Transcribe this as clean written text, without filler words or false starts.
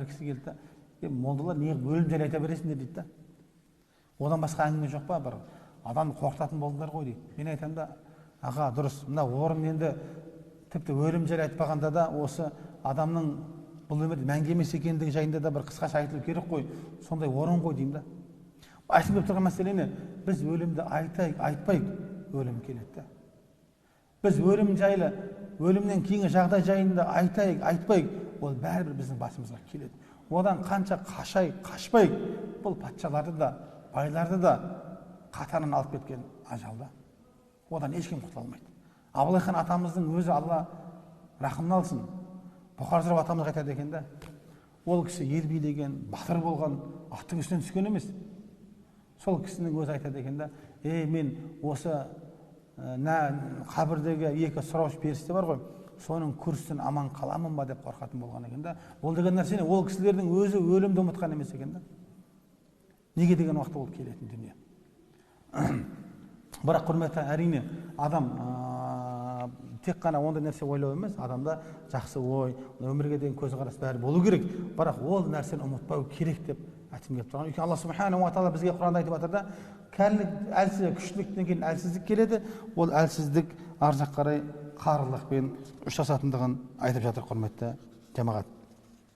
бір кісі келді да, молдалар неғып өлім жайлы айта бересіңдер дейді да. Одан басқа әңгіме жоқ па, бір адамды қорқытатын болдыңдар ғой дейді. Мен айтамын да, аға, дұрыс, мына орын енді тіпті өлім жайлы айтпағанда да осы адамның бұл өмірде мәңгі емес екендігі жайында да бір қысқаша айтылу керек қой, сондай орын ғой деймін да. Айтып келіп тұрған мәселе не? Біз өлімді айтайық, айтпайық, өлім келеді да. Біз өлім жайлы, өлімнен кейінгі жағдай жайында айтайық, айтпайық, ол бәрібір біздің басымызға келеді. Одан қанша қашайық, қашпайық, бұл патшаларды да, байларды да қатарынан алып кеткен ажал да. Одан ешкім құтыла алмайды. Абылай хан атамыздың өзі, Алла рахымын алсын, Бұқар жырау атамыз айтады екен да, ол кісі ел билеген, батыр болған, аттың үстінен түскен емес. Сол кісінің өзі айтады екен да, мен осы қабірдегі екі сұраушы періште бар ғой, соның күрсісін аман қаламын ба деп қорқатын болған екен да. Ол деген нәрсені ол кісілердің өзі өлімді ұмытқан емес екен да. Неге деген уақытта ол келетін дүние. Бірақ құрметті, әрине, адам тек қана ондай нәрсе ойлау емес, адамда жақсы ой, өмірге деген көзқарас бәрі болу керек. Бірақ ол нәрсені ұмытпау керек деп айтқым келіп тұрған. Өйткені Алла субханаху ва тағала бізге Құранда айтып жатыр да, кәрілік, әлсіз, күштіліктен кейін әлсіздік келеді, ол әлсіздік ар жаққа қарай қарылықпен ұштасатындығын айтып жатыр, құрметті жамағат.